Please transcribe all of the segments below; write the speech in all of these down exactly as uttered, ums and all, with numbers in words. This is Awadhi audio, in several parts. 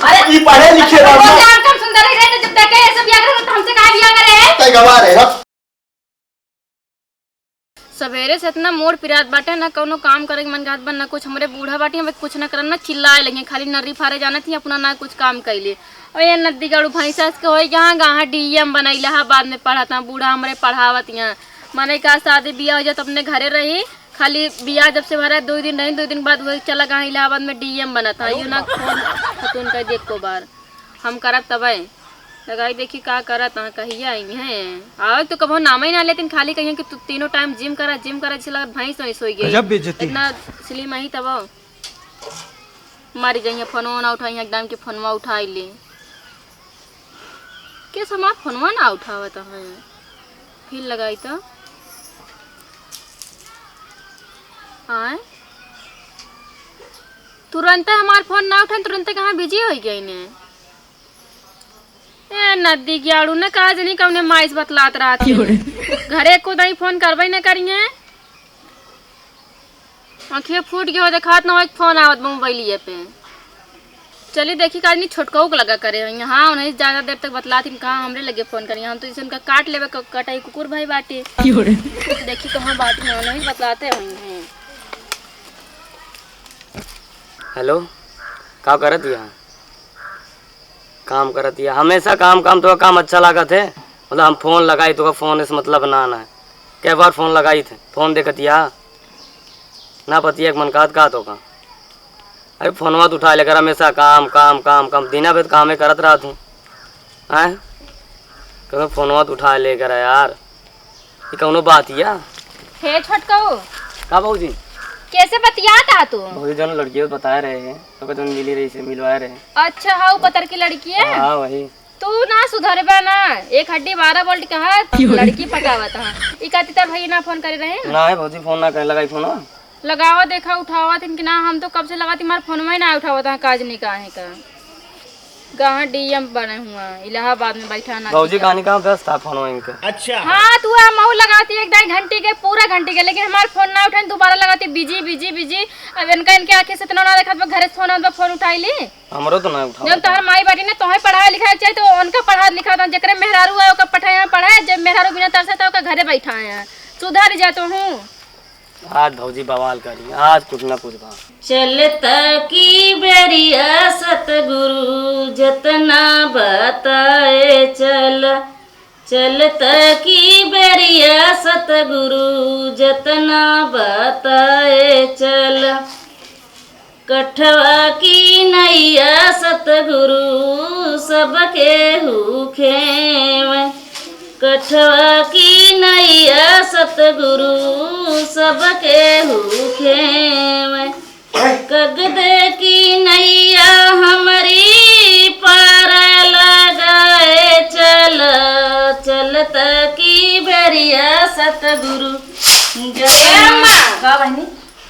अरे, ई पढ़े लिखे अच्छा, बा। बोल ना, हम कम सुंदर है, जब देखे ये सब बियाह करे, तो हमसे काहे बियाह करे है? तै गवा रहे, हट। सवेरे से इतना मूड पिरात बाटे, ना कौनो काम करे के मन कहत बा, ना कुछ। हमरे बूढ़ा बाटी, हम कुछ ना करन, ना चिल्लाए लगे, खाली नर्री फारे जानत ही अपना, ना कुछ काम कैले। और ये नद्दी गाड़ू भैंसा के होई, जहाँ गाहाँ डीएम बना इलाहाबाद में पढ़त हैं, बूढ़ा हमरे पढ़ावत यहाँ। माने का शादी बियाह हो जात अपने घरे रही, खाली बियाह जब से भरा दो दिन रही, दो दिन बाद वही चला गया इलाहाबाद में डीएम बनत है। यो ना फोन खतून कर दे एको बार, हम करब तबे। लगाई देखी का करत हैं, कहिया आई हैं। आवे तो कबो नाम ही ना लेतिन, खाली कहिए कि तू तीनों टाइम जिम करा, जिम करा, जैसे लगत भैंस वैंस होई गई। गजब बेइज्जती। इतना स्लिम आई तब मरी जाइए, फोनवा ना उठाई, एकदम के फोनवा उठाई ले। के समार फोनवा ना उठावत है, फिर लगाई तो आए। तुरंते हमार फोन ना उठाई, तुरंते कहाँ बिजी होई गई ने। ए नद्दी ग्याड़ू ने कहा जनी कौने माइस बतलात रहत है। घरे को दही फोन करबे न करिए। आँखिए फूट गयो, देखात ना हो, एक फोन आवत बा मोबाइलिए पे। चली देखी का आदमी छोटकऊ के लगा करे हैं। हाँ, उन्हें ज़्यादा देर तक बतलात ही कहाँ हमरे लगे फोन करिए। हम तो जैसे उनका काट लेबे क-, कटाई कुकुर भाई बाटी। देखी कहाँ बाटी ना, नहीं बतलाते हैं। हेलो, का करत यहाँ? काम करत या, हमेशा काम, काम। तोका काम अच्छा लागत है? मतलब हम फोन लगाई, तोका फोन से मतलब ना, ना। कै बार फोन लगाई थे, फोन देखत या, ना पतिया के मन कहत का तोका। अरे फोनवा तो उठा लेकर, हमेशा काम, काम, काम, काम, दिना भर कामे करत रहत हूँ। हैं? कौनो फोनवा तो उठा लेकर यार। ई कौनो बात या? हे छोटकऊ। का भौजी? कैसे बतियात आ तू? भौजी जौन लड़किया बताए रहे हैं, तो जौन मिली रही से मिलवाए रहे। अच्छा, हाँ, ऊ पतर की लड़की है? हाँ, वही। तू ना सुधरबे ना, एक हड्डी बारह बोल्ट के है, लड़की पटावत है। ई का तितर भैया ना फोन करे रहे? ना है भौजी, फोन ना करे, लगाई फोन। लगावा देखा, उठावत हैं कि ना, हम तो कब से लगाती, हमार फोनवा ही ना उठावत है, काज नहीं काहे का। कहाँ डीएम बने हुआ, इलाहाबाद में बैठा ना भौजी किया। कहानी कहाँ व्यस्त था फोन इनके? अच्छा। हाँ, तू आ मऊ लगाती एक ढाई घंटी के, पूरा घंटी के, लेकिन हमार फोन ना उठाई, दोबारा लगाती, बिजी, बिजी, बिजी। अब इनका, इनके आँखें से इतना ना देखत बा, घरे से फोन आवत बा, फोन उठाई ली। हमरो तो ना उठावत। जब तोहर माई बाटी ना, तोहे पढ़ाए लिखाए के चाही, तो उनका पढ़ा लिखा था, जेकरे मेहरारू है, ओकर पठाए यहाँ पढ़ाए, जब मेहरारू बिना तरसे, तो ओकर घरे बैठाए हैं। सुधर जा तो हूँ। आज भौजी बवाल करी, आज कुछ ना कुछ बा। चलत की बेरिया सतगुरु जतना बताए चल, चलत की बेरिया सतगुरु जतना बताए चल। कठवा की नैया सतगुरु सबके हुखेम। कठवा की नैया सतगुरु सबके हुखेम। कगदे की नैया हमरी पार लगाए चल, चलत की बेरिया सतगुरु ए अम्मा! का बहनी?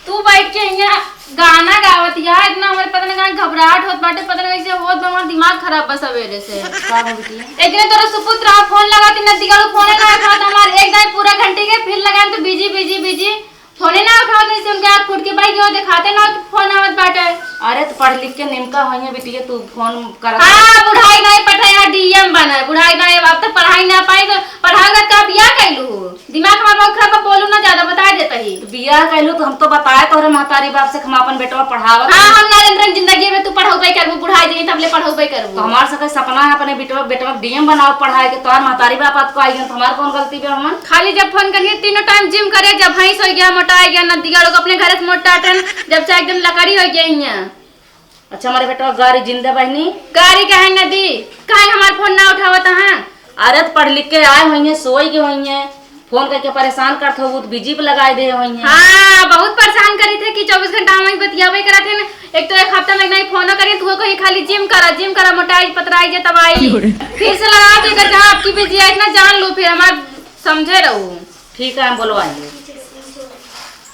तू बैठ के हियाँ गाना गावत या, इतना हमरे पता ना काहे घबराहट होत बाटे, पता ना कैसे होत बा, हमार दिमाग खराब बा सवेरे से। का हो बिटिया? एक दिन तोरा सुपुत्र रहा, फोन लगाती नद्दी गाड़ू, फोने ना उठावत हमार, एक दाई पूरा घंटी के, फिर लगाएन तो बिजी, बिजी, बिजी, फोने ना उठावत, जैसे उनके आँख फूट के बैठ गयो, देखाते ना कि फोन आवत बाटे। अरे तो पढ़ लिख के निमका होइहे बिटिया, तू फोन करत हाँ, बुढ़ाई नहीं पढ़े, यहाँ डीएम बना है, बुढ़ाई नहीं, अब तक पढ़ाई ना पाई तो पढ़ाऊंगा का, बियाह कैलू हो? दिमाग हमार बहुत खराब बा, बोलू ना ज्यादा, बता देता ही। तो बियाह कैलू तो हम तो बताए तोहरे महतारी बाप से कि हम आपन बेटवा पढ़ावत हाँ, हई। हम ना जनतन जिंदगी में तू पढ़ौबे करबू, बुढ़ाई जाई तबले पढ़ौबे करबू। तो हमार सके सपना है अपने बेटवा, बेटवा डीएम बनाओ पढ़ाए के, तोहर महतारी बाप आपको आई गन, तो हमार कौन गलती बे हमन? खाली जब फोन करिए तीनों टाइम जिम करे, जब भैंस हो गया, मोटा गया, नद्दी गाड़ू को अपने घर से मोटा टन, जब से एकदम लकड़ी हो गया हियाँ। अच्छा, हमारे बेटवा गारी जिंदा बहनी? गारी काहे न दी? काहे हमार फोन ना उठावत हैं? अरे, तो पढ़ लिख के आए होइहें, सोई के होइहें, फोन करके परेशान करत हो, वो तो बिजी पे लगाए दे होइहें। हाँ, बहुत परेशान करी थे कि चउबीस घंटा हम ही बतियाबे करत हैं। एक तो एक हफ्ता में एक नहीं फोनो करी, तू कही खाली जिम करा, जिम करा, मोटाई पतराई जे तब आई। फिर से लगा के कर कहा आपकी बिजी है, इतना जान लो, फिर हमार समझे रहू। ठीक है, हम बोलवाएंगे।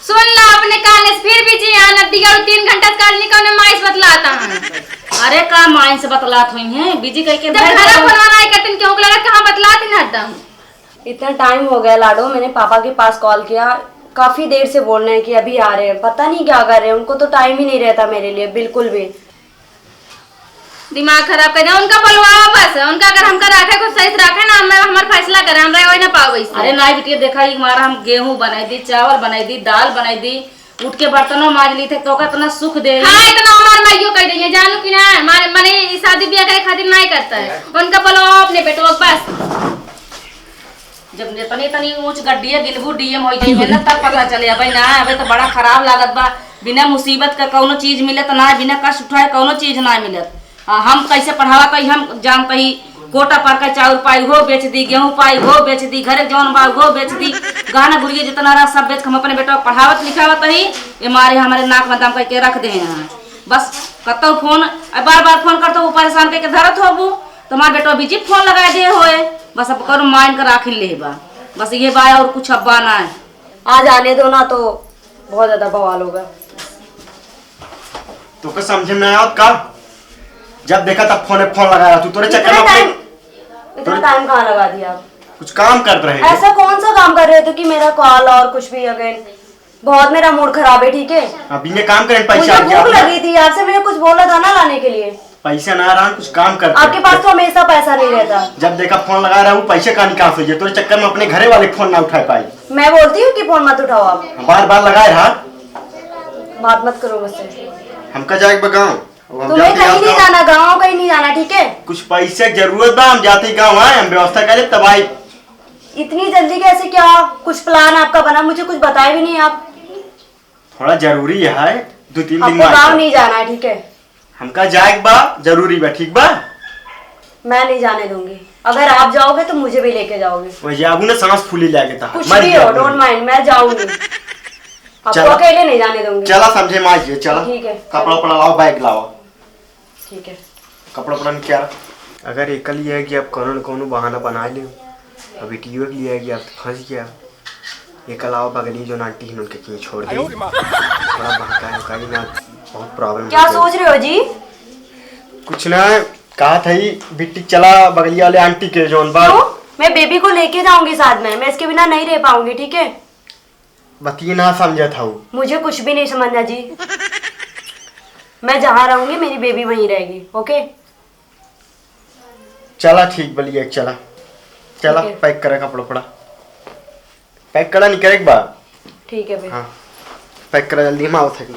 सुन ला अपने कान से, फिर बिजी आ नद्दी गाड़ू, तीन घंटा से काल निकल में माइस बतलाता है। अरे का माइस बतलात होइहें, बिजी कह के जब भेज घर दो। फोन वाला आई करते हैं, क्यों लगा कहाँ बतलाती ना हरदम? इतना टाइम हो गया लाडो, मैंने पापा के पास कॉल किया, काफ़ी देर से बोल रहे हैं कि अभी आ रहे हैं, पता नहीं क्या कर रहे हैं, उनको तो टाइम ही नहीं रहता मेरे लिए बिल्कुल भी। दिमाग खराब कर दिया उनका, बोलवाओ बस। उनका अगर हमका रखे, कुछ सही से रखे ना, हम, हमार फैसला करे, हम रहे वही ना पाओ वैसे। अरे नाहीं बिटिया, देखा, ई मारा हम गेहूं बनाई दी, चावल बनाई दी, दाल बनाई दी, उठ के बर्तनों माज ली थे, तो का इतना सुख दे। हाँ, इतना हमार माइयो कह रही है, जानू कि ना, मारे, माने ई शादी ब्याह करे खातिर नाहीं करता है। उनका बोलवाओ अपने बेटवा के बस। जब इतनी, इतनी ऊंच गड्डिया गिनबू, डीएम हो जाइए ना, तब पता चले। अबे ना, अबे तो बड़ा खराब लागत बा। बिना मुसीबत का कौनो चीज मिलत ना, बिना कष्ट उठाए कौनो चीज ना मिलत। हाँ, हम कैसे पढ़ावत हई, हम जानत हई, कोटा पर का चाउर पाई, हो बेच दी, गेहूं पाई, हो बेच दी, घरे जौन बा, हो बेच दी, गहना गुरिया जितना रहा, सब बेच के हम अपने बेटवा पढ़ावत लिखावत हई। ये मारे हमारे नाक में दम करके रख दे हैं। बस कतौ फोन, आ, बार बार फोन करत हो, परेशान करके धरत होबू, तुम्हार बेटवा बिजी फोन लगा दे होए। बस अब करो माइन कर आखिर ले बा, बस ये बा और कुछ अब बा ना है। आ जाने दो ना, तो बहुत ज्यादा बवाल होगा। तो का समझे में आवत का? जब देखा तब फोने फोन लगा रहा तू, तोरे चक्कर इतना में अपने टाइम, इतना तोरे टाइम कहाँ लगा दिया आप? कुछ काम करत रहे थे। ऐसा कौन सा काम कर रहे थे कि मेरा कॉल और कुछ भी अगेन? बहुत मेरा मूड खराब है, ठीक है? अब इन्हें काम करें, पैसा मुझे आ गया भूख अपना। लगी थी आपसे, मैंने कुछ बोला था ना लाने के लिए। पैसा ना रहा, कुछ काम करते आपके हैं। पास तो हमेशा पैसा नहीं रहता। जब देखा फोन लगा रहा हूँ, पैसे कहाँ निकाल से? तोरे चक्कर में अपने घरे वाले फोन ना उठा पाए। मैं बोलती हूँ कि फोन मत उठाओ आप। बार बार लगा रहा। बात मत करो मुझसे। हमका जाए बा गाँव। अब हम तुम्हें जाते कहीं नहीं जाता हूँ। जाना, गाँव कहीं नहीं जाना, ठीक है? कुछ पैसे की जरूरत बा, हम जाते ही गाँव आए, हम व्यवस्था करें तब आई। इतनी जल्दी कैसे, क्या कुछ प्लान आपका बना? मुझे कुछ बताए भी नहीं आप। थोड़ा जरूरी है, दो तीन दिन आपको में गाँव आइए। नहीं जाना है, ठीक है? हमका जाए के बा, जरूरी बा, ठीक बा? मैं नहीं जाने दूंगी। अगर आप जाओगे तो मुझे भी लेके जाओगे। वही जाबू ना, सांस फूली लागे ता। कुछ मर भी गया हो, आदमी। Don't mind, मैं जाऊंगी। आपको चला। अकेले नहीं जाने दूंगी। चला समझे, माँ जी, चला। ठीक है। कपड़ा उपड़ा लाओ, बैग लाओ। ठीक है। कपड़ा उपड़ा निकाल। अगर एकल ये है कि आप कौनो न कौनो बहाना बना ले, अब बिटियो के लिए है कि आप तो फंस गया। एकल आओ बगली जो आंटी हिन उनके कहीं छोड़ दे। थोड़ा बहकाए उकाई ना, बहुत प्रॉब्लम क्या हो गया। सोच रहे हो जी? कुछ ना, कहा था ही बिट्टी चला बगलिया वाले आंटी के जौन बा। क्यों? मैं बेबी को लेके जाऊंगी साथ में, मैं इसके बिना नहीं रह पाऊंगी, ठीक है? बतिये ना समझत हऊ। मुझे कुछ भी नहीं समझना जी। मैं जहाँ रहूंगी, मेरी बेबी वहीं रहेगी, ओके? चला ठीक बलिया, चला। चला, ठीक है। पैक करा कपड़ा उपड़ा। पैक करा, निकरे के बा। ठीक है भैया। हाँ, पैक करा जल्दी, हम आवत हई।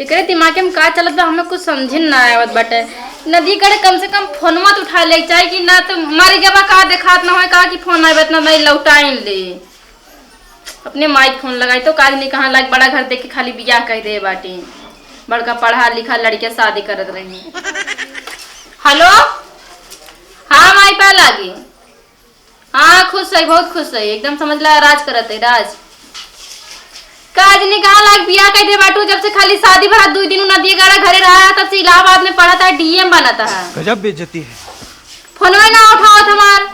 एकरे दिमाग में का चलत बा, हमें कुछ समझे ना आवत बाटे। नदी गड़े कम से कम फोनवा तो उठा ले चाहे कि ना, तो हमारे जबा का देखात ना होए, का कि फोन आए बा, इतना नहीं लौटाइन ले। अपने माई के फोन लगाई तो काज नहीं कहाँ लाग, बड़ा घर देख के खाली बियाह कह दे बाटे। बड़का पढ़ा लिखा लड़किया शादी करत रही। हेलो, हाँ माई पा लागी। हाँ खुश है, बहुत खुश है, एकदम समझ ला राज करत है राज। काज नहीं कहाँ लाग बियाह कह दे बाटू, जब से खाली शादी भरा दुई दिन उ नदिया गड़ा घरे रहा, तब से इलाहाबाद में पढ़त है, डीएम बनत है। गजब बेइज्जती है। फोनवे ना उठावत हमार।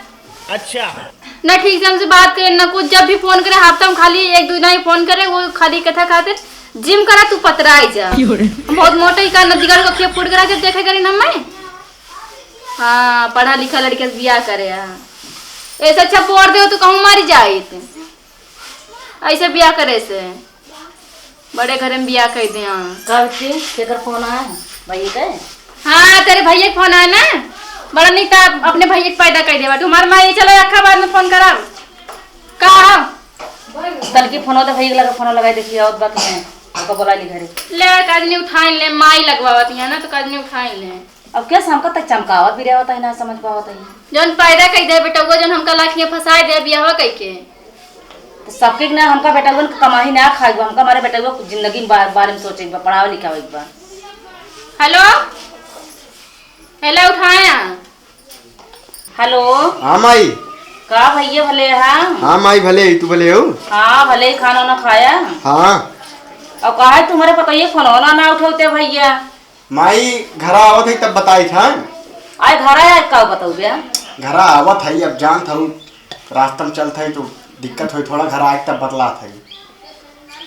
अच्छा। ना ठीक से हमसे बात करे, ना कुछ। जब भी फोन करे, हफ्ता में खाली एक दो दिन ही फोन करे, वो खाली कथा खातिर, "जिम करा, तू पतराई जा।" क्यों रे? हम बहुत मोटे ही का नदीगढ़ को खेप फूट करा जब देखे करी ना मैं। हाँ, पढ़ा लिखा लड़के से बियाह करे, हाँ। ऐसे अच्छा पोर दे तो कहूँ मारी जाइत। ऐसे बियाह करे से। बड़े घरे में बियाह कइ दे, हाँ। का बच्ची, केकर फोन आया है? भैया के? हाँ, तेरे भैया के फोन आया ना। बड़ा नहीं था, अपने भैया के पैदा कइ दे बाटू। हमार माई चलो, अखा बाद में फोन कराओ। का हो? तलकी फोन होता, भैया के लगा फोन लगाई, देखिए, आवत बात नहीं। ओका बोला ली घरे। ले, काज नहीं उठाइन ले, माई लगवावत है ना, तो काज नहीं उठाइन ले। अब क्या हमका तक चमकावत भी रहवत है, ना समझ पावत है। जौन पैदा कइ दे बेटउआ, जौन हमका लाखिया फंसाए दे बियाहवा कइ के। तो सबके ना हमका बेटउआ के कमाई ना खाई, हमका हमारे बेटउआ कुछ जिंदगी के बा-, बारे में सोचे के बा, पढ़ावे लिखावे के बा। हेलो, हेलो, उठाया। हेलो। हाँ माई। का भैया भले है? हाँ माई भले, तू भले हो? हाँ भले, खाना वाना खाया? हाँ। और कहा है तुम्हारे पतोहिए फोन ना, ना उठौते भैया? माई, घरा आवत है तब बताई था। आए घरा आए का बताऊ बे? घरा आवत है, अब जानत हूँ, रास्ता में चलत है तो दिक्कत होई थोड़ा, घरा आए तब बतलात है।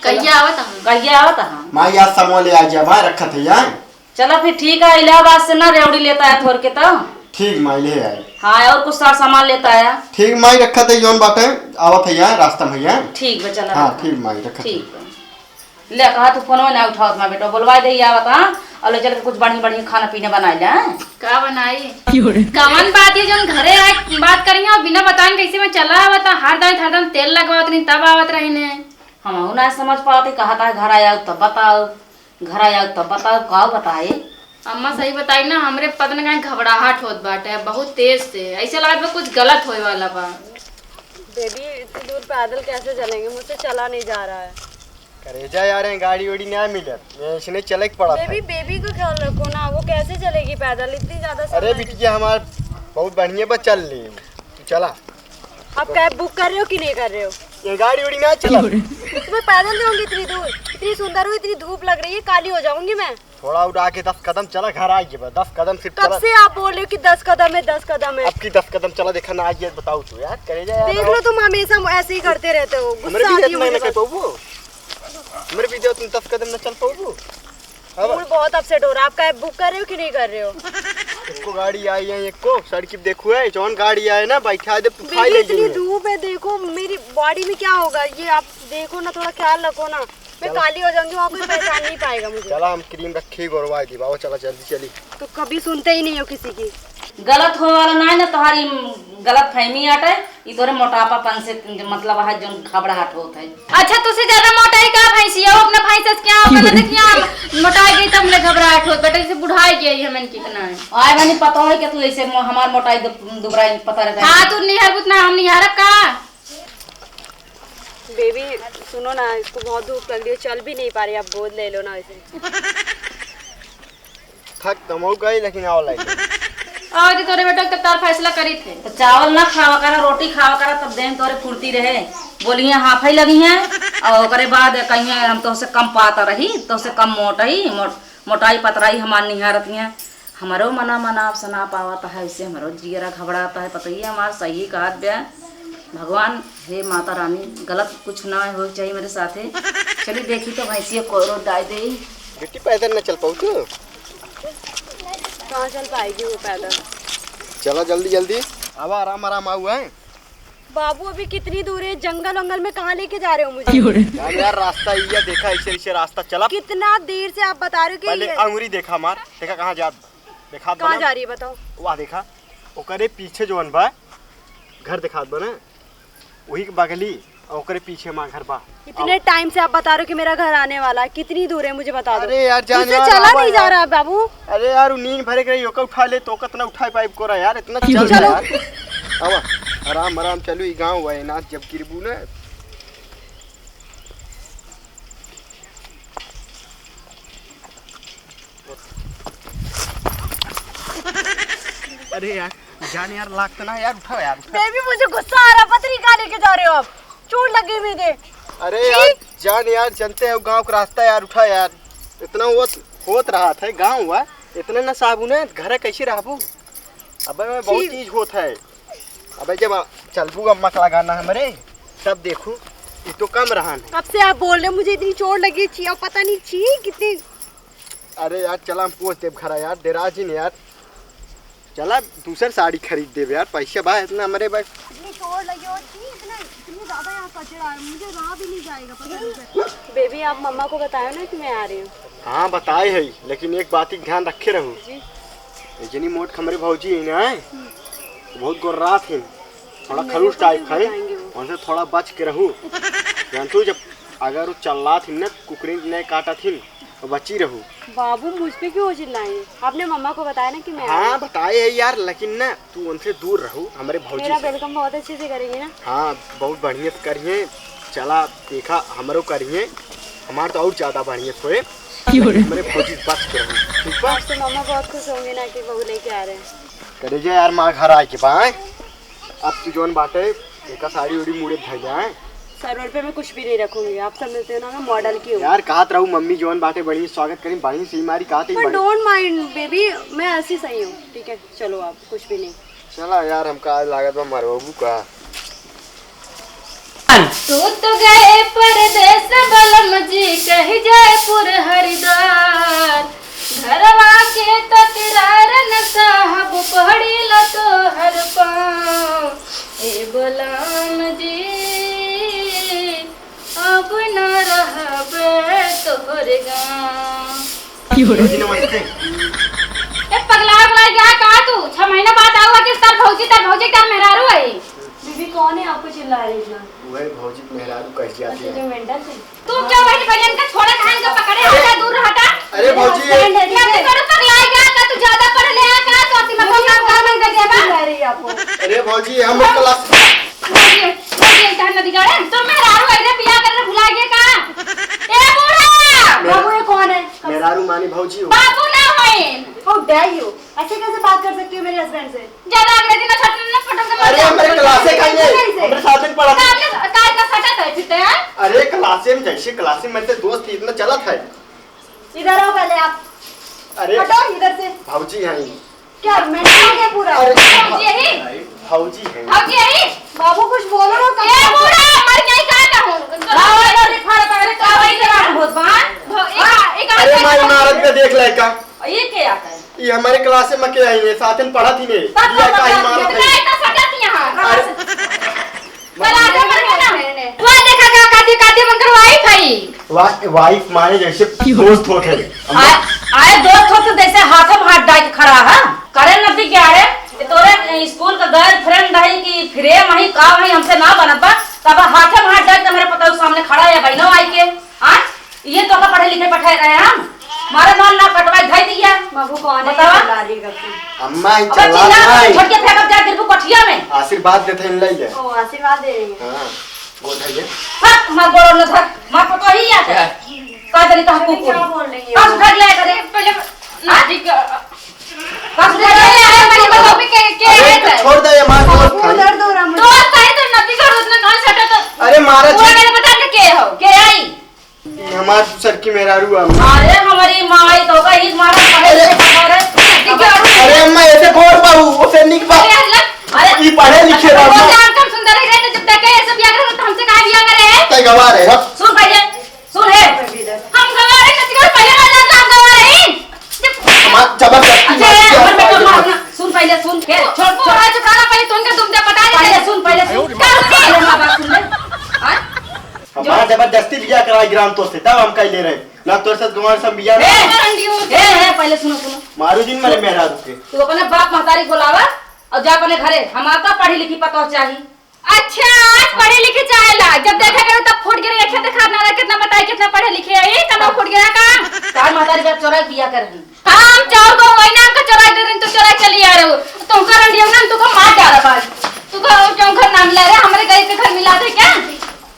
कहिया आवत है? कहिया आवत है? माई, आज समोह ले आ जा, भाई रखत है यार। चला फिर ठीक है, इलाहाबाद से ना रेवड़ी लेता है थोर के तो। ठीक माई, ले आई। हाँ, और कुछ सार सामान लेता है। ठीक माई, रखत है, जौन बाटे आवत है यार, रास्ता में है। ठीक बा, चला हाँ, रखा। ठीक माई, रखत है। ठीक बा। ले, कहा तू फोनवा ना उठावत ना बेटा, बोलवाई दे आवत, हाँ? और ले चल के कुछ बढ़िया बढ़िया खाना पीना बनाई ले, हाँ? का बनाई? क्यों रे? कवन बात है, जौन घरे आए बात करी है और बिना बताए कैसे मैं चला आवत, हर दाई हरदम तेल लगवावत रही, तब आवत रही ने। हम ना समझ पावत, कहा था घर आया तब बताओ, घर आया तब बताओ, का बताए? अम्मा सही बताई ना, हमरे पता न काहे घबराहट होत बाटे बहुत तेज से, ऐसे लागत बा कुछ गलत होए वाला बा। बेबी, इतनी दूर पैदल कैसे चलेंगे? मुझसे चला नहीं जा रहा है। करेजा यार, ये गाड़ी उड़ी ना मिलत, ये इसने चले के पड़ा था। बेबी, बेबी का ख्याल रखो ना, वो कैसे चलेगी पैदल इतनी ज्यादा अरे समय? बिटिया, हमार बहुत बढ़िया बा, चल ले, तू चला। आप कैब बुक कर रहे हो कि नहीं कर रहे हो? ये गाड़ी उड़ी ना चला। तुम्हें पैदल जाऊंगी इतनी दूर, इतनी सुंदर हूँ, इतनी धूप लग रही है, काली हो जाऊंगी मैं। थोड़ा उड़ा के दस कदम चला, घर आ गए बा, दस कदम सिर्फ कब चला। से आप बोल रहे हो कि दस कदम है, दस कदम है? अब की दस कदम चला, देखा ना आ गया, बताओ तू यार, करेजा यार। देख लो, तुम हमेशा ऐसे ही करते रहते हो, हमरे गुस्सा भी आती है इतना मुझे ना बस। कहबू, हमरे भी तुम दस कदम ना चल पाबू। अब मूड बहुत अपसेट हो रहा है, आप कैब बुक कर रहे हो कि नहीं कर रहे हो? एको गाड़ी आई है, एको सड़क पे देखो है, जौन गाड़ी आए ना बैठा दे, तू खाई बेबी, ले इतनी जाइए। धूप है, देखो मेरी बॉडी में क्या होगा, ये आप देखो ना, थोड़ा ख्याल रखो ना। मैं चला। काली हो जाऊंगी, वहाँ कोई पहचान नहीं पाएगा मुझे। चला, हम क्रीम रखे, गोरवा दी बाबा, चला जल्दी चली। तो कभी सुनते ही नहीं हो किसी की। गलत होए वाला ना है ना, तोहारी गलत फहमी आटे, ई तोरे मोटापापन से मतलब है, जोन घबराहट होत है। अच्छा, तुझसे ज्यादा मोटाई का भैंसिया हो, अपना भैंस से क्या होगा ना, देखिए हम मोटाई गई तब ले घबराहट होत, बेटा जैसे बुढ़ाई गई हमन कितना है। आए बनी पता है कि तू ऐसे मो-, हमार मोटाई दु-, दुबराई पता रहता है। हाँ, तू निहार बुतना, हम निहारब का? बेबी, सुनो ना, इसको बहुत धूप लग रही है, चल भी नहीं पा रही, आप गोद ले लो ना इसे। थक तो मऊ गई, लेकिन आओ लाइए। आओ जी, तोरे बेटा के तार फैसला करी थे। तो चावल ना खावा करा, रोटी खावा करा, तब देह में तोरे फुर्ती रहे। बोलिए हाफे लगी हैं, और ओकरे बाद कहिए हम तोहसे कम पाता रही, तोहसे कम मोटई, मो-, मोटाई पतराई हमार निहारत हैं। हमरो मना मना आप सना पावत है, ऐसे हमरो जियरा घबराता है। पतइया हमार सही कहत बे, भगवान, हे माता रानी, गलत कुछ ना होए के चाहिए मेरे साथे। चली देखी तो भैंसिया कोरो डाय दे। बेटी, पैदल न चल पाऊ तू? कहाँ चल पाएगी वो पैदल? चला जल्दी जल्दी। अब आराम आराम आऊ है। बाबू, अभी कितनी दूर है? जंगल वंगल में कहाँ लेके जा रहे हो मुझे? यार, यार, रास्ता ये देखा, ऐसे, ऐसे रास्ता चला। कितना देर से आप बता रहे हो कि पहले ये अंगुरी देखा मार, देखा कहाँ जा, देखा कहाँ बना? जा रही है बताओ? वाह, देखा, ओकरे पीछे जौन बा, घर देखात बा ना, वही के बगली, और ओकरे पीछे माँ घर बा। इतने अब टाइम से आप बता रहे हो कि मेरा घर आने वाला है, कितनी दूर है मुझे बता दो। अरे यार, जान मुझसे यार, चला आवा नहीं जा यार। रहा है बाबू। अरे यार, वो नींद भरे के रही, ओका उठा ले, तो कितना उठा पाइब कोरा यार, इतना चल चलो। यार। आवा, आराम आराम चलू, ई गाँव है ना, जब गिरबू ना। अरे यार, जान यार, लागत ना यार, उठाओ यार, उठाओ। बेबी, मुझे गुस्सा आ रहा, पता नहीं कहाँ लेके जा रहे हो आप, चोट लग गई मुझे। अरे छी। यार, जान यार, जानते हो गाँव का रास्ता यार, उठा यार। इतना होत, होत रहा था गाँव हुआ, इतना ना साबुन है, घर कैसे रहबू? अबे मैं बहुत छी। चीज होत है। अबे जब आ-, चलबू अम्मा का लगाना हमरे, तब देखू, ये तो कम रहा है। कब से आप बोल रहे हो, मुझे इतनी चोट लगी, छी, और पता नहीं छी कितनी। अरे यार, चला हम पोंछ देब घरा यार, डेरा जिन यार। चला दूसर साड़ी खरीद देब यार, पैसे बा इतना हमरे बस। इतनी चोट लगी हो, इतनी, इतना, इतनी ज्यादा यहाँ कचरा है, मुझे रहा भी नहीं जाएगा, पता नहीं। बेबी, आप मम्मा को बतायो ना कि मैं आ रही हूँ। हाँ, बताए है, लेकिन एक बात ही ध्यान रखे रहू। जी। ये जनी मोट हमरे भौजी है ना, हम्म। बहुत गोर्रात है, थोड़ा नहीं, खरूस उनको टाइप नहीं है, बताएंगे वो। उनसे थोड़ा बच के रहू। जानतू, जब अगर वो चल्लात ही ना, कुकरी नहीं काटत ही, तो बची रहू। बाबू, मुझ पे क्यों चिल्लाएंगे? आपने मम्मा को बताया ना कि मैं आ रही हाँ, हूँ। बताए है यार, लेकिन ना, तू उनसे दूर रहू, हमरे भौजी मेरा से। वेलकम बहुत अच्छे से करेंगे ना? हाँ, बहुत बढ़िया से करिए। चला, देखा, हमरो करिए, हमार तो और ज्यादा बढ़िया से होए। क्यों रे? हमरे भौजी से बच के रहू, ठीक बा? आज तो मम्मा बहुत खुश होंगे ना कि बहू लेके आ रहे हैं। करे जे यार, माँ घर आए के बा, हैं? अब तू जौन बाटे, एका साड़ी उड़ी मुड़े धइले, हैं? सर, रोड पे मैं कुछ भी नहीं रखूंगी। आप समझते हो ना, मैं मॉडल की हूँ। यार, कहत रहू, मम्मी जौन बाटे, बढ़िया स्वागत करी, बढ़िया से मारी, कहत ही पर बढ़िया। Don't mind baby, मैं ऐसी सही हूँ, ठीक है? चलो, आप कुछ भी नहीं। चला यार, हमका आज लागत बा मरवाबू का। तू तो गए परदेस बलम जी, कहि जयपुर हरिद्वार। घरवा के तकरार न सहब, पड़ी ला तोहर पाँव। ए बलम जी, अब न रहबे भौजी नमस्ते। ए, पगला उगला गया का तू? छह महीना बाद आवा कि तार भौजी, तार भौजी, तार मेहरारू है। दीदी, कौन है आपको चिल्ला रही इतना? वही भौजी मेहरारू कह जाती अच्छा, है। जो मेंटल थे। तू क्यों वही बहन का छोड़ा, कान का पकड़े, अरे, हटा, दूर हटा। अरे भौजी, ये friend है, मैं ठीक है? तो पगला गया का, तू ज्यादा पढ़ ले आ का, तो अति मतलब काम कर दे बा। चिल्ला रही है आपको। अरे भौजी, हम क्लास भौजी, भौजी, जान न दिगाड़े, तो मेहरारू अइले बियाह करे भुला गए का? ए बूढ़ा! बाबू, ये कौन है? मेहरारू मानी भौजी हो। बाबू ना होइन। How dare you? ऐसे कैसे बात कर सकती हो मेरे husband से? ज्यादा अंग्रेजी ना छटने ना फटक से अरे, मत मेरे बोल। क्लासे का ही है। कैसे? मेरे साथ में पढ़ा। काल का, काल का सटा था फिर ते, हैं? अरे, क्लासे में जैसे क्लासे में मेरे दोस्त इतना चला था। इधर आओ पहले आप। अरे। हटो इधर से। भौजी हैं। क्या मेंटल हो गया पूरा? अरे। भौजी यही? भौजी हैं। भौजी यही? बाबू कुछ बोलो ना, ए, बूढ़ा, मर गई का कहूँ? हाँ, अरे, अरे, फाड़ा, अरे, का वही से बात होत बा? भौ-, एक, एक अरे, आदमी माई, मारत के देख ले का। ये के आता है? ये हमारे क्लास में के आई है, साथ में पढ़त ही ने। तब ये तो का ही बता मारत दिया। है। इतना, इतना सटत यहाँ। अरे। क्लास में पढ़त है ना? वो देखा का काती, काती बनकर वाइफ है। वा-, वाइफ माने जैसे दोस्त होत है। आए, आए दोस्त होत तो जैसे हाथों में हाथ डाल के खड़ा है। करे नदी क्या है? ये तोरे स्कूल का गर्लफ्रेंड है कि फ्रेम है, का है, हमसे ना बनत बा। तब हाथे में हाथ डाल के हमारे पतोह के सामने खड़ा है, बहनों आई के। हाँ? ये तो का पढ़े लिखे पठाए रहे हम? हमारा मन ना कटवाई, धई दिया। बाबू, कौन है बतावा? चिल्ला रही है? अम्मा, ही और चिल्ला चिल्ला नहीं। छोड़ के फेंकब जा, गिरबू कोठिया में। आशीर्वाद देते हैं, ले ले। ओ, आशीर्वाद दे रही है। हाँ, गोद है ये। हट, मार गोड़ न धर, मार पतोही आ। क्या? का जरी कहा कुकुर। क्या बोल रही है? बस उठा ले करे। पहले हाँ? नाटी का बस उठा ले, अरे, मेरी बात पे के, के अरे, है तो तो? छोड़ दे, ये मार दोस्त बाबू, है। दर्द हो रहा मुझे। दोस्त है तो नती का उतना कौन सटा तो? अरे, मारा पूरा जी। मैंने बता दे के हो, के आई? हमार दूसर की मेहरारू है। अरे हमारी माई तो का ही मारा पहले अरे। से पकड़ है। ठीक है, और अरे अम्मा, ऐसे कौन बाबू? उसे निक बा-, अरे अल्लाह। अरे। ई पढ़े लिखे अच्छा, बा, कौन अम्मा। से आम कम सुंदर है, जब देखे ऐसे बिया करे तो हमसे काहे बिया करे है? तै गवार है, हट। सुन पहले, सुन है। हम गवार है, कति बार पहले ना जानता हम गवार है। जब हमार जबरदस्ती अच्छा, मार है, दिया, हमारे बेटा पागल मार है। ना। सुन पहले, सुन के, छोड़, छोड़। थोड़ा चुप रहा, पहले तुमके तुम दे, पता नहीं पहले चला। सुन, पहले सुन। का सुनी? पहले हमार बात सुन ले। हाँ? हमार जबरदस्ती बिया कराई ग्राम तो से, तब हम कह ले रहे। ना तोर साथ गंवार सब बिया ए! ना। ए, ए, पहले सुनो, सुनो। मारू दिन मरे मेहरारू के। तू अपने बाप महतारी बोलावा और जा अपने घरे। हमार का पढ़ी लिखी पतोह चाही। अच्छा, आज पढ़े लिखे चाहेला, जब देखा करो तब फूट गिरे, एक खेत खाद ना रहे, कितना बताई, कितना पढ़े लिखे है, ये कमा फूट गिरा का? तार महतारी बाप चोरा बिया कर रही। हम चाउर को वही नाम का चोरा दे दिन, तू चोरा चली आ रहे हो। तुमका रंडियो ना, तुमको मार डाला बाज। तू का जो घर नाम ले रहे, हमारे गरीब के घर मिला दे क्या?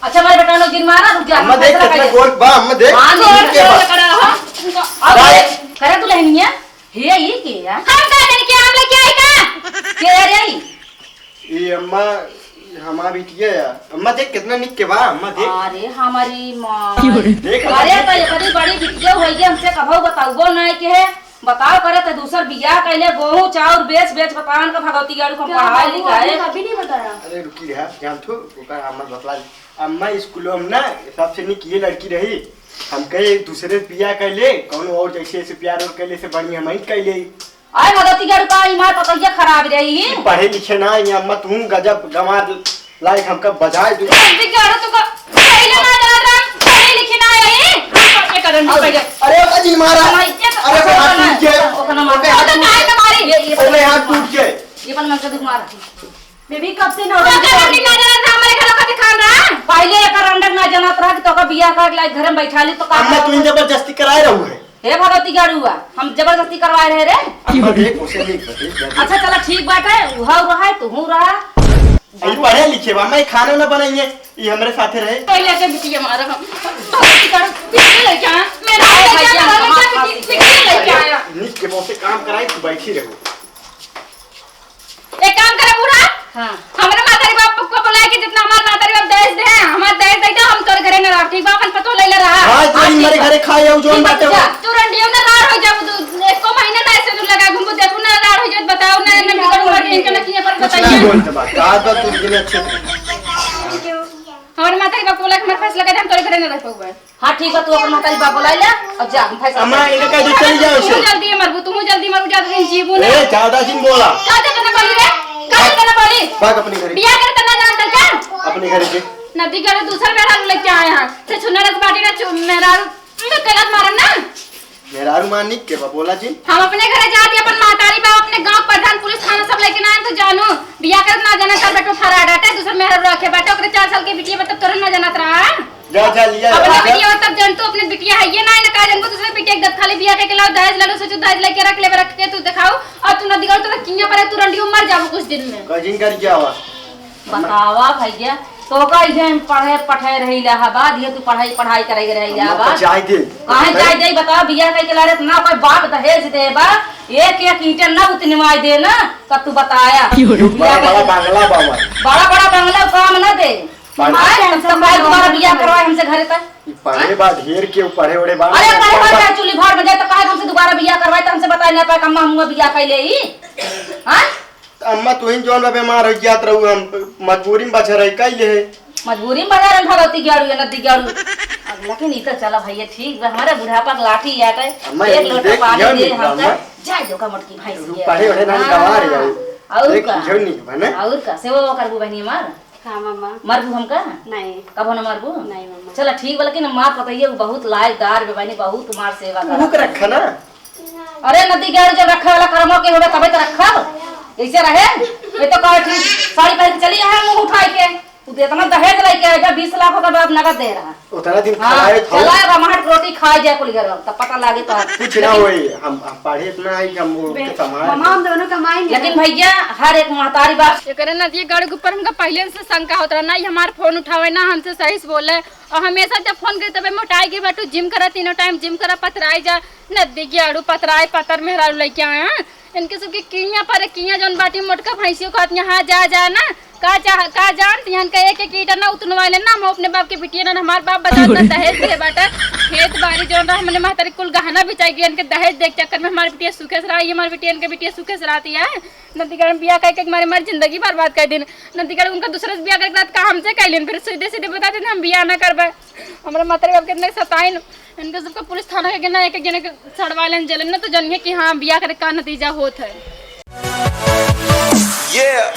अच्छा, हमारे बेटा लोग दिन मारा, रुक जा, अम्मा देख, फैसला कर कितना ले। गोर बा, अम्मा देख, हाँ, इनके देख, बा। लकड़ा रहा। अब राय। करे दुल्हनिया, हे, ई के है? हम का जाने के, हम लेके आई का? के है रे ई? ई अम्मा, हमार बिटिया है। अम्मा देख, कितना निक के बा, अम्मा देख। अरे, हमारी माँ। देख, अम्मा अरे, देख। तो ये बड़ी, बड़ी बिटिया होई गई, हमसे कभो बताउबो नहीं के है। बताओ करे तो दूसर बियाह कैले, गोहूँ चाउर बेच, बेच बतावन का भगवती गाड़ू को क्या पढ़ाई बाबू, लिखाई। आपने कभी नहीं बताया? अरे रुकी रहा, जान थू, ओकर अम्मा बतला दे। अम्मा स्कूलों में ना सबसे निक ये लड़की रही। हम कहे एक दूसरे से बियाह कर ले, कौनो और जैसे ऐसे प्यार और कर ले, से बढ़िया हम ही कर ले। आय भगवती गाड़ू का, ई मार पतैया खराब रही। पढ़े लिखे ना, ये अम्मा तू गजब गंवार लायक हमका बजाए दू। भगवती गाड़ू तू का पहले ना जाना था, पढ़े लिखे ना रही। हम ये करन अरे, पहले। अरे ओका जी मारा। हमारी इज्जत अरे ओका हाथ टूट गया। ओका ना मार। ओके हाथ टूट गया। ये, ये ओके हाथ टूट गया। ये अपन मन से दुख मारा। बेबी, कब से नौटंकी ओकर कर रही अंडर है? ना जानत रहा, हमारे घर ओकर दिखान रहा। पहले एकर अंडर ना जानत रहा कि तोका बियाह कर लाई, घर में बैठा ली तो का अम्मा, तू जबरदस्ती कराए रहू है। हे भगवती गाड़ुआ, हम जबरदस्ती करवाए रहे रे। अम्मा, देख, उसे नहीं पता, देख, देख। अच्छा, चला, ठीक बात है, उहाऊ रहा है, तू हूँ रहा। ई पढ़े लिखे बा, मैं खाना ना बनाइए, ई हमरे साथे रहे। पहले से बिटिया मारा हम। भगवती गाड़ू, बिटिया लेके आया। मेरा अरे लड़का भैया, मेरा लड़का हमारे बिटिया, बिटिया लेके आया। निक के बहुत से काम कराए, तू बैठी रहो। एक काम करे बूढ़ा, हाँ। हमरे मातारी बाप को बुलाए के जितना हमार मातारी बाप दहेज दे, हमार दहेज दे दे, हम तोर घरे न रह, ठीक बा? अपन पतो ले ले रहा। हाँ, जो हाँ, ठीक हमारे बा। घरे खाए हो, जो ठीक बा, बाटे तू हो। जा। तू रंडियो ना रार हो जाबू, तू एको महीना ना ऐसे तू लगा घूमबू, देखू ना रार हो जात, बताओ ना, ना बिगड़ उमर के इनके ना किए पर कुछ बताइए। नहीं बोलते बात, आज बात तू दिन अच्छे से। हमारे मातारी बाप को बुला के हमार फैसला कर दे, हम तोरे घरे न रह पाऊबे। हाँ, ठीक बा, तू अपन महतारी बाप बुलाई ले और जा, हम फैसला अम्मा, कर इनका कह दे, चली जाओ तू इसे। जल्दी मरबू, तू जल्दी मरबू, ज्यादा दिन जीबू ना। ए, ज्यादा दिन बोला। का ज्यादा ना बोली रे? का ज्यादा ना बोली? भाग अपने घरे। बियाह करे तना जानत क्या? अपने घरे के। नदी करे दूसर मेहरारू लेके आए हैं। से छुना रस बाटी ना छु-, मेहरारू, मैं गलत मारन ना। मेहरारू मानिक के बा, बोला जी। हम अपने घरे जात ही, अपन महतारी बा, अपने गाँव प्रधान, पुलिस थाना सब लेके ना आए तो जानू, बियाह करत ना जाना, चार बेटो फरा डाटे, दूसर मेहरारू रखे बाटे, ओकरे चार साल के बिटिया बा, तब तोरे ना जानत रहा। जा, जा, लिया, अपने जा। बिटिया बा, तब जानतू, अपने बिटिया है ये ना, ना का जानबू, दूसरे बिटिया के खाली बियाह के लाओ, दहेज ले लो, सोचो दहेज लेके रख लेबे, रख के तू देखाओ, और तू नदी गल तो किया पर तू रंडी मर जाबू कुछ दिन में। कजिन कर क्या हुआ? बतावा भैया, तो का इहे हम पढ़े पढ़े रही इलाहाबाद, ये तू पढ़ाई पढ़ाई करे रही अम्मा, इलाहाबाद। तो जाए दे। काहे जाए दे? बतावा, बियाह कइके लारे इतना कोई बाप दहेज दे बा, एक एक ईंटे ना उतनवाई दे ना, तब तू बताया। बड़ा बड़ा बंगला बा हमार। बड़ा बड़ा बंगला काम ना दे। बड़ा। आए, तब, तब काहे दोबारा बियाह करवाए हमसे घरे तक? ई पढ़े बा ढेर के, पढ़े ओढ़े बा। अरे पढ़े बा, चाहे चूल्ही भाड़ में जाए, तो काहे हमसे दोबारा बियाह करवाए, तो हमसे बताए ना पाए, अम्मा, हम बियाह कइले ही। हाँ? त अम्मा, तुहिन जौन बा बीमार होइ जात रहू, हम मजबूरी में बचा रही, कइले है। मजबूरी में बचा रही, भगवती ग्यारू या नदी ग्यारू। अब लेकिन ई तो चला भैया, ठीक बा, हमारे बुढ़ापा के लाठी आटे, अम्मा, एक लोटा देख, पानी यह दे निकला, हमका, अम्मा। जाए दो का मोटकी भैंस तू के। पढ़े ओढ़े ना हाँ, गंवार जाऊ। और देख, का? इहो निक बा ना। और का? सेवा करबू बहनी हमार? हाँ, मम्मा। मरबू हमका? नहीं। कबो ना मरबू? नहीं, मम्मा। चला, ठीक बा, लेकिन माँ पतोहिया बहुत लायकदार बा बहनी, बहुत मार सेवा करत भूख रखा ना। अरे, नदी ग्यारू जब रखे वाला करमो के होबे, तबे तो रखब। ऐसे रहे, ये तो कहे ठीक, साड़ी पहन के चली है, मुंह उठाई के। तू तो इतना दहेज लेके आए बा, बीस लाख ओकर बाप नगद दे रहा। उतना दिन हाँ, खवाए खाऊ। चला, अब हमार रोटी खाए जाए कुल घर, तब पता लागे तो। कुछ ना होई, हम, हम पढ़े इतना है कि हम वो बे-, संभाल मम्मा, हम दोनों कमाई नहीं। लेकिन भैया, हर एक महतारी बाप एकरे नदिया ग्यारू के ऊपर हमका पहले से शंका होत रहा, ना ही हमार फोन उठावे, ना हमसे सही से बोले, और हमेशा जब फोन करे तबे मोटाई के बाटू, जिम करा, तीनों टाइम जिम करा, पतराई जा, नदी ग्यारू पतराई, पतर मेहरारू लेके आए हैं। इनके सबके किया पर किया जौन बाटी मोटका भैंसियों खात यहाँ जा, जा ना, का जा, का जानत यहाँ का एक एक ईटा ना उतनवा ले ना, हम अपने बाप के बिटिया ना, हमार बाप बता ना दहेज दे बाटा, खेत बाड़ी जौन रहा, हमने महतारी कुल गहना बेचाई गई, इनके दहेज दे के चक्कर में हमारी बिटिया सुखे से रहा, ये हमारी बिटिया, इनके बिटिया सुखे से रहती है। नंदीगढ़ में बियाह कइके हमारे, हमारी जिंदगी बर्बाद कर दिन। नंदीगढ़ उनका दूसरे से बियाह करके बाद का हमसे कह लेन, फिर सीधे सीधे बता देते हम बियाह ना करबे। हमारे माता बाप कितने सताइन, इनके सबको पुलिस थाना के ना एक एक जने के सड़वा लेन, जेल में, ना तो जानिए कि हाँ, बियाह करे का नतीजा होत है। Yeah।